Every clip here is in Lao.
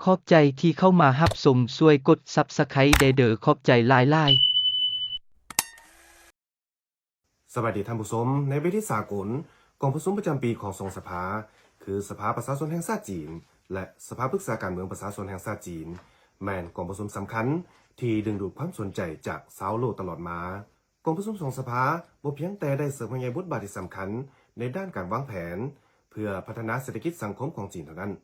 ຂອບໃຈທີ່ເຂົ້າມາຮັບຊົມ, ຊ່ວຍກົດ Subscribe ແດ່ເດີ້, ຂອບໃຈຫຼາຍໆ. ສະບາຍດີທ່ານຜູ້ຊົມ, ໃນເວທີສາກົນ, ກອງປະຊຸມປະຈຳປີຂອງສອງສະພາ ຄືສະພາປະຊາຊົນແຫ່ງຊາດຈີນ ແລະ ສະພາປຶກສາການເມືອງປະຊາຊົນແຫ່ງຊາດຈີນ ແມ່ນກອງປະຊຸມສຳຄັນທີ່ດຶງດູດຄວາມສົນໃຈຈາກຊາວໂລກຕະຫຼອດມາ. ກອງປະຊຸມສອງສະພາບໍ່ພຽງແຕ່ໄດ້ເສີມໃຫຍ່ບົດບາດທີ່ສຳຄັນໃນດ້ານການວາງແຜນເພື່ອພັດທະນາເສດຖະກິດສັງຄົມຂອງຈີນເທົ່ານັ້ນ,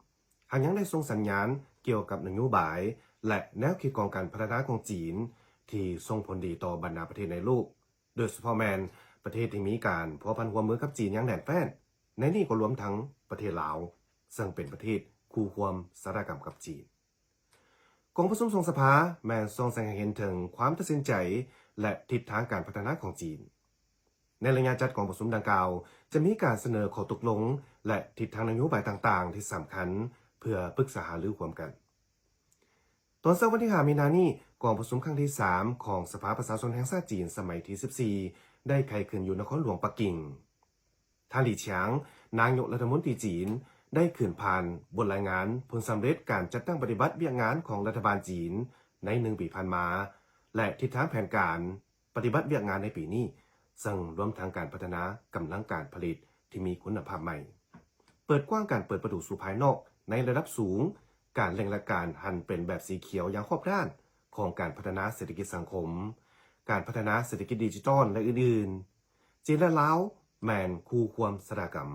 ຫາກຍັງໄດ້ສົ່ງສັນຍານກ່ຽວກັບນະໂຍບາຍ ແລະ ແນວຄິດຂອງການພັດທະນາຂອງຈີນ ທີ່ສົ່ງຜົນດີຕໍ່ບັນດາປະເທດໃນໂລກ, ໂດຍສະເພາະແມ່ນປະເທດທີ່ມີການພົວພັນຮ່ວມມືກັບຈີນຢ່າງແໜ້ນແຟ້ນ, ໃນນີ້ກໍລວມທັງປະເທດລາວ, ເຊິ່ງເປັນປະເທດຄູ່ຮ່ວມຊະຕາກຳກັບຈີນ. ກອງປະຊຸມສອງສະພາແມ່ນສ່ອງແສງໃຫ້ເຫັນເຖິງຄວາມຕັດສິນໃຈ ແລະ ທິດທາງການພັດທະນາຂອງຈີນ. ໃນໄລຍະຈັດກອງປະຊຸມດັ່ງກ່າວ ຈະມີການສະເໜີຂໍ້ຕົກລົງ ແລະ ທິດທາງນະໂຍບາຍຕ່າງໆທີ່ສຳຄັນ ເພື່ອປຶກສາຫາລືຮ່ວມກັນ. ຕອນເຊົ້າວັນທີຫ້າມີນານີ້, ກອງປະຊຸມຄັ້ງທີສາມຂອງສະພາປະຊາຊົນແຫ່ງຊາດຈີນສະໄໝທີສິບສີ່ ໄດ້ໄຂຂຶ້ນຢູ່ນະຄອນຫຼວງປັກກິ່ງ. ທ່ານ ຫຼີ ຊຽງ ນາຍົກລັດຖະມົນຕີຈີນ ໄດ້ຂຶ້ນຜ່ານບົດລາຍງານຜົນສຳເລັດການຈັດຕັ້ງປະຕິບັດວຽກງານຂອງລັດຖະບານຈີນໃນໜຶ່ງປີຜ່ານມາ ແລະ ທິດທາງແຜນການປະຕິບັດວຽກງານໃນປີນີ້, ເຊິ່ງລວມທັງການພັດທະນາກຳລັງການຜະລິດທີ່ມີຄຸນນະພາບໃໝ່, ເປີດກວ້າງການເປີດປະຕູສູ່ພາຍນອກໃນລະດັບສູງ, ການເລັ່ງລັດການຫັນເປັນແບບສີຂຽວຢ່າງຮອບດ້ານຂອງການພັດທະນາເສດຖະກິດສັງຄົມ, ການພັດທະນາເສດຖະກິດດິຈິຕອນ ແລະ ອື່ນໆ. ຈີນ ແລະ ລາວ ແມ່ນຄູ່ຮ່ວມຊະຕາກຳ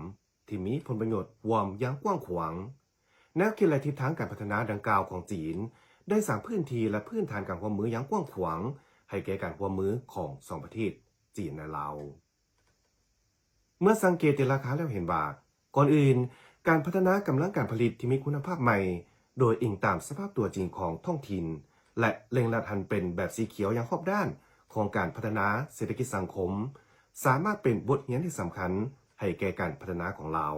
ທີ່ມີຜົນປະໂຫຍດຮ່ວມຢ່າງກວ້າງຂວາງ. ແນວຄິດ ແລະ ທິດທາງການພັດທະນາດັ່ງກ່າວຂອງຈີນ ໄດ້ສ້າງພື້ນທີ່ ແລະ ພື້ນຖານການຮ່ວມມືຢ່າງກວ້າງຂວາງໃຫ້ແກ່ການຮ່ວມມືຂອງສອງປະເທດ, ຈີນ ແລະ ລາວ. ເມື່ອສັງເກດຕີລາຄາແລ້ວເຫັນວ່າ, ກ່ອນອື່ນ, ການພັດທະນາກຳລັງການຜະລິດທີ່ມີຄຸນນະພາບໃໝ່ ໂດຍອີງຕາມສະພາບຕົວຈິງຂອງທ້ອງຖິ່ນ ແລະ ເລັ່ງລັດຫັນເປັນແບບສີຂຽວຢ່າງຮອບດ້ານຂອງການພັດທະນາເສດຖະກິດສັງຄົມ ສາມາດເປັນບົດຮຽນທີ່ສຳຄັນໃຫ້ແກ່ການພັດທະນາຂອງລາວ.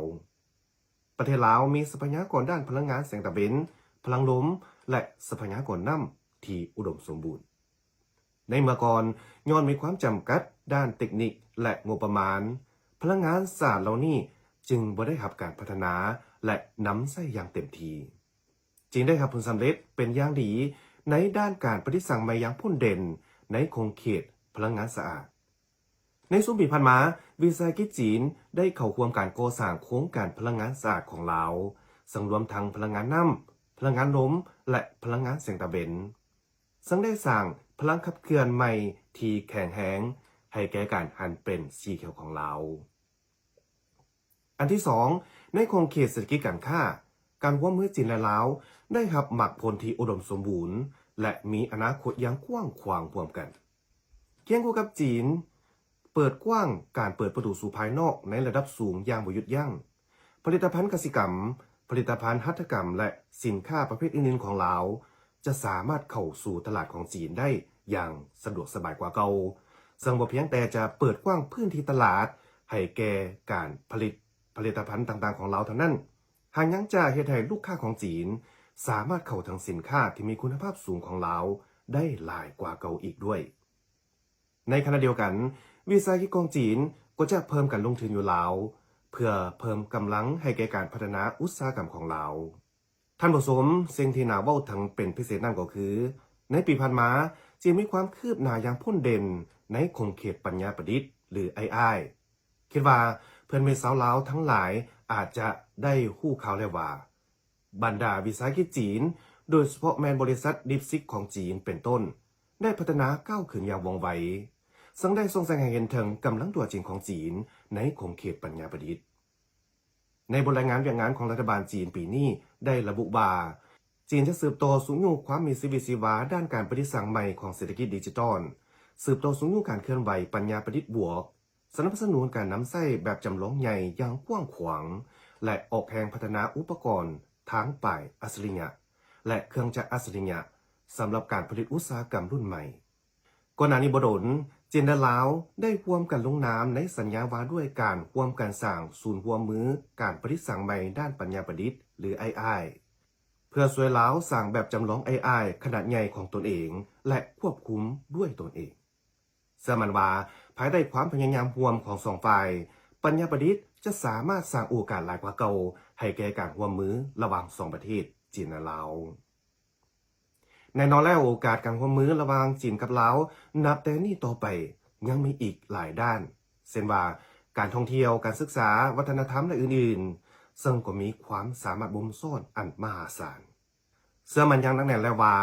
ປະເທດລາວມີຊັບພະຍາກອນດ້ານພະລັງງານແສງຕາເວັນ, ພະລັງລົມ ແລະ ຊັບພະຍາກອນນ້ຳທີ່ອຸດົມສົມບູນ. ໃນເມື່ອກ່ອນ, ຍ້ອນມີຄວາມຈຳກັດດ້ານເຕັກນິກ ແລະ ງົບປະມານ, ພະລັງງານສະອາດເຫຼົ່ານີ້ຈຶ່ງບໍ່ໄດ້ຮັບການພັດທະນາ ແລະ ນຳໃຊ້ຢ່າງເຕັມທີ່, ຈຶ່ງໄດ້ຮັບຜົນສຳເລັດເປັນຢ່າງດີໃນດ້ານການປະດິດສ້າງໃໝ່ຢ່າງພົ້ນເດັ່ນໃນຂົງເຂດພະລັງງານສະອາດ. ໃນຊຸມປີຜ່ານມາ, ວິສາຫະກິດຈີນໄດ້ເຂົ້າຮ່ວມການກໍ່ສ້າງໂຄງການພະລັງງານສະອາດຂອງລາວ, ເຊິ່ງລວມທັງພະລັງງານນ້ຳ, ພະລັງງານລົມ ແລະ ພະລັງງານແສງຕາເວັນ. ເຊິ່ງໄດ້ສ້າງພະລັງຂັບເຄື່ອນໃໝ່ທີ່ແຂງແຮງໃຫ້ແກ່ການຫັນເປັນສີຂຽວຂອງລາວ. ອັນທີສອງ, ໃນຂົງເຂດເສດຖະກິດການຄ້າ, ການຮ່ວມມືຈີນ ແລະ ລາວ ໄດ້ຮັບໝາກຜົນທີ່ອຸດົມສົມບູນ ແລະ ມີອະນາຄົດຢ່າງກວ້າງຂວາງຮ່ວມກັນ. ຄຽງຄູ່ກັບຈີນ, ເປີດກວ້າງການເປີດປະຕູສູ່ພາຍນອກໃນລະດັບສູງຢ່າງບໍ່ຢຸດຢັ້ງ. ຜະລິດຕະພັນກະສິກຳ, ຜະລິດຕະພັນຫັດຖະກຳ ແລະ ສິນຄ້າປະເພດອື່ນໆຂອງລາວ ຈະສາມາດເຂົ້າສູ່ຕະຫຼາດຂອງຈີນໄດ້ຢ່າງສະດວກສະບາຍກວ່າເກົ່າ, ເຊິ່ງບໍ່ພຽງແຕ່ຈະເປີດກວ້າງພື້ນທີ່ຕະຫຼາດໃຫ້ແກ່ການຜະລິດຜະລິດຕະພັນຕ່າງໆຂອງລາວເທົ່ານັ້ນ, ຫາກຍັງຈະເຮັດໃຫ້ລູກຄ້າຂອງຈີນສາມາດເຂົ້າເຖິງສິນຄ້າທີ່ມີຄຸນນະພາບສູງຂອງລາວໄດ້ຫຼາຍກວ່າເກົ່າອີກດ້ວຍ. ໃນຂະນະດຽວກັນ, ວິສາຫະກິດຂອງຈີນກໍຈະເພີ່ມການລົງທຶນຢູ່ລາວ ເພື່ອເພີ່ມກຳລັງໃຫ້ແກ່ການພັດທະນາອຸດສາຫະກຳຂອງລາວ. ທ່ານຜູ້ຊົມ, ສິ່ງທີ່ໜ້າເວົ້າເຖິງເປັນພິເສດນັ້ນກໍຄື, ໃນປີຜ່ານມາ, ຈີນມີຄວາມຄືບໜ້າຢ່າງພົ້ນເດັ່ນໃນຂົງເຂດປັນຍາປະດິດ ຫຼື ໄອໄອ. ຄິດວ່າເພື່ອນມິດຊາວລາວທັງຫຼາຍອາດຈະໄດ້ຮູ້ຂ່າວແລ້ວວ່າ, ບັນດາວິສາຫະກິດຈີນ, ໂດຍສະເພາະແມ່ນບໍລິສັດ DeepSeek ຂອງຈີນເປັນຕົ້ນ, ໄດ້ພັດທະນາກ້າວຂຶ້ນຢ່າງວ່ອງໄວ, ເຊິ່ງໄດ້ສົ່ງແສງໃຫ້ເຫັນເຖິງກຳລັງຕົວຈິງຂອງຈີນໃນຂົງເຂດປັນຍາປະດິດ. ໃນບົດລາຍງານວຽກງານຂອງລັດຖະບານຈີນປີນີ້ໄດ້ລະບຸວ່າ, ຈີນຈະສືບຕໍ່ຊຸກຍູ້ຄວາມມີຊີວິດຊີວາດ້ານການປະດິດສ້າງໃໝ່ຂອງເສດຖະກິດດິຈິຕອນ, ສືບຕໍ່ຊຸກຍູ້ການເຄື່ອນໄຫວປັນຍາປະດິດບວກ, ສະໜັບສະໜູນການນຳໃຊ້ແບບຈຳລອງໃຫຍ່ຢ່າງກວ້າງຂວາງ ແລະ ອອກແຮງພັດທະນາອຸປະກອນທາງປາຍອັດສະລິຍະ ແລະ ເຄື່ອງຈັກອັດສະລິຍະ ສຳລັບການຜະລິດອຸດສາຫະກຳລຸ້ນໃໝ່. ກ່ອນໜ້ານີ້ບໍ່ດົນ, ຈີນ ແລະ ລາວ ໄດ້ຮ່ວມກັນລົງນາມໃນສັນຍາວ່າດ້ວຍການຮ່ວມກັນສ້າງສູນຮ່ວມມືການປະດິດສ້າງໃໝ່ດ້ານປັນຍາປະດິດ ຫຼື ໄອໄອ ເພື່ອຊ່ວຍລາວສ້າງແບບຈຳລອງ ເອໄອ ຂະໜາດໃຫຍ່ຂອງຕົນເອງ ແລະ ຄວບຄຸມດ້ວຍຕົນເອງ. ເຊື່ອໝັ້ນວ່າ, ພາຍໃຕ້ຄວາມພະຍາຍາມຮ່ວມຂອງສອງຝ່າຍ, ປັນຍາປະດິດຈະສາມາດສ້າງໂອກາດຫຼາຍກວ່າເກົ່າໃຫ້ແກ່ການຮ່ວມມືລະຫວ່າງສອງປະເທດ, ຈີນ ແລະ ລາວ. ແນ່ນອນແລ້ວ, ໂອກາດການຮ່ວມມືລະຫວ່າງຈີນກັບລາວ ນັບແຕ່ນີ້ຕໍ່ໄປຍັງມີອີກຫຼາຍດ້ານ, ເຊັ່ນວ່າ ການທ່ອງທ່ຽວ, ການສຶກສາ, ວັດທະນະທຳ ແລະ ອື່ນໆ, ເຊິ່ງກໍມີຄວາມສາມາດບົ່ມຊ້ອນອັນມະຫາສານ. ເຊື່ອໝັ້ນຢ່າງໜັກແໜ້ນແລ້ວວ່າ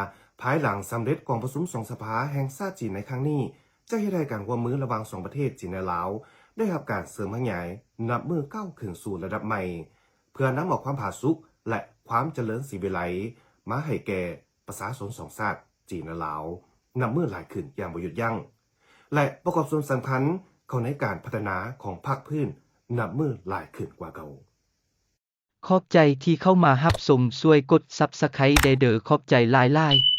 ພາຍຫຼັງສຳເລັດກອງປະຊຸມສອງສະພາແຫ່ງຊາດຈີນໃນຄັ້ງນີ້ ຈະເຮັດໃຫ້ການຮ່ວມມືລະຫວ່າງສອງປະເທດ ຈີນ ແລະ ລາວ ໄດ້ຮັບການເສີມຂະຫຍາຍ ນັບມື້ກ້າວຂຶ້ນສູ່ລະດັບໃໝ່ ເພື່ອນຳເອົາຄວາມຜາສຸກ ແລະ ຄວາມຈະເລີນສີວິໄລ ມາໃຫ້ແກ່ປະຊາຊົນສອງຊາດ ຈີນ ແລະ ລາວ ນັບມື້ຫຼາຍຂຶ້ນຢ່າງບໍ່ຢຸດຢັ້ງ ແລະ ປະກອບສ່ວນສຳຄັນເຂົ້າໃນການພັດທະນາຂອງພາກພື້ນ ນັບມື້ຫຼາຍຂຶ້ນກວ່າເກົ່າ. ຂອບໃຈທີ່ເຂົ້າມາຮັບຊົມ, ຊ່ວຍກົດ Subscribe ແດ່ເດີ. ຂອບໃຈຫຼາຍໆ.